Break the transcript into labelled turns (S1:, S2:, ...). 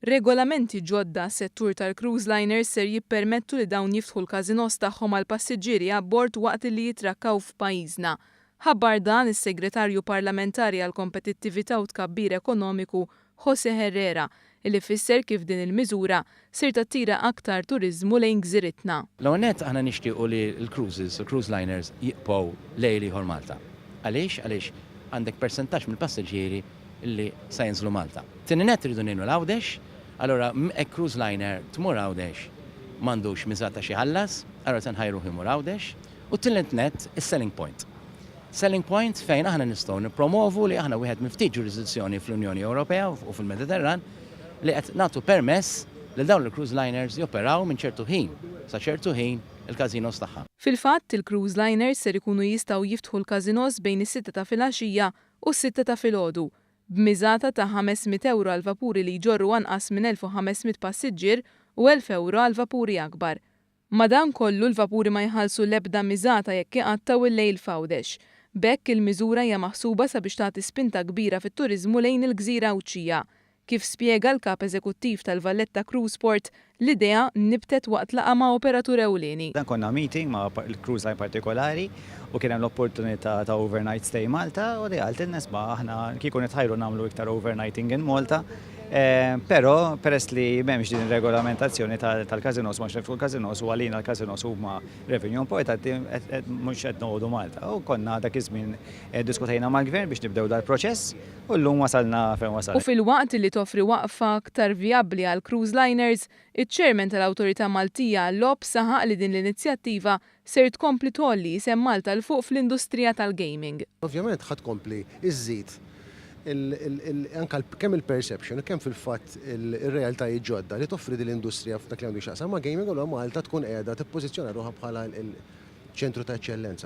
S1: Regolamenti ġodda għas-settur tal-cruise liners ser jippermettu li dawn jiftħu l-każinos tagħhom għall-passiġġieri abbord waqt li jitrakkaw f'pajjiżna. Ħabbar dan is-Segretarju Parlamentari għall-Kompetittività u Tkabbir Ekonomiku José Herrera li fisser kif din il-miżura ser tattira aktar turiżmu lejn gżiritna.
S2: L-ewwel nett aħna nixtiequ li l-cruises, il-cruise liners jibqgħu lejl ieħor Malta. Għaliex? Għaliex għandek persentaġġ mill-passiġġieri li sa jinżlu Malta. Tieni nett irridu ngħinu l-Għawdex, allura hekk cruise liner tmur Għawdex m'għandux miżata xi jħallas, allura se nħajruh imur Għawdex. U t-tielet nett is-selling point. Selling point fejn aħna nistgħu nippromovu li aħna wieħed minn ftit ġurisdizzjoni fl-Unjoni Ewropea u fil-Mediterran li qed nagħtu permess lil dawn il-cruise liners joperaw minn ċertu ħin sa ċertu ħin il-casinos tagħha.
S1: Fil-fatt, il-cruise liners ser ikunu jistgħu jiftħu l-casinos bejn is-sitta ta' filgħaxija u s-sitta ta' filgħodu, b'miżata ta' 500 ewro għal vapuri li jġorru anqas minn 1,500 passiġġier u 1,000 ewro għal vapuri akbar. Madankollu, l-vapuri ma jħallsu l-ebda miżata jekk iqattgħu l-lejl f'Għawdex. B'hekk, il-miżura hija maħsuba sabiex tagħti spinta kbira fit-turiżmu lejn il-gżira Għawdxija. Kif spjega l-Kap Eżekuttiv tal-Valletta Cruise Port, l-idea nibtet waqt laqgħa ma' operatur ewlieni.
S3: Dan konna meeting ma' cruise line partikolari u kien hemm l-opportunità ta' overnight stay Malta u di qaltilna isma' aħna kieku nitħajru nagħmlu iktar overnighting in Malta. Però peress li m'hemmx din ir-regolamentazzjoni tal-casinos ma fuq il-casinos u għalina l-casinos huma revenue importanti mhux qed noqogħdu Malta. U konna dak iż-żmien diskutejna mal-gvern biex nibdew dal-proċess u llum wasalna fejn
S1: wasalna. U filwaqt li toffri waqfa aktar vijabbli għal cruise liners, iċ-Chairman tal-Awtorità Maltija għal-Logħob saħaq li din l-inizjattiva ser tkompli tgħolli isem Malta 'l fuq fl-industrija tal-gaming.
S4: Ovvjament ħa tkompli żżid anke kemm il-perception u kemm fil-fatt ir-realtajiet ġodda li toffri din l-industrija f'dak li għandu x'jaqsam ma' gaming u Malta tkun qiegħda tippożizzjona ruħha bħala l-ċentru ta' eċċellenza.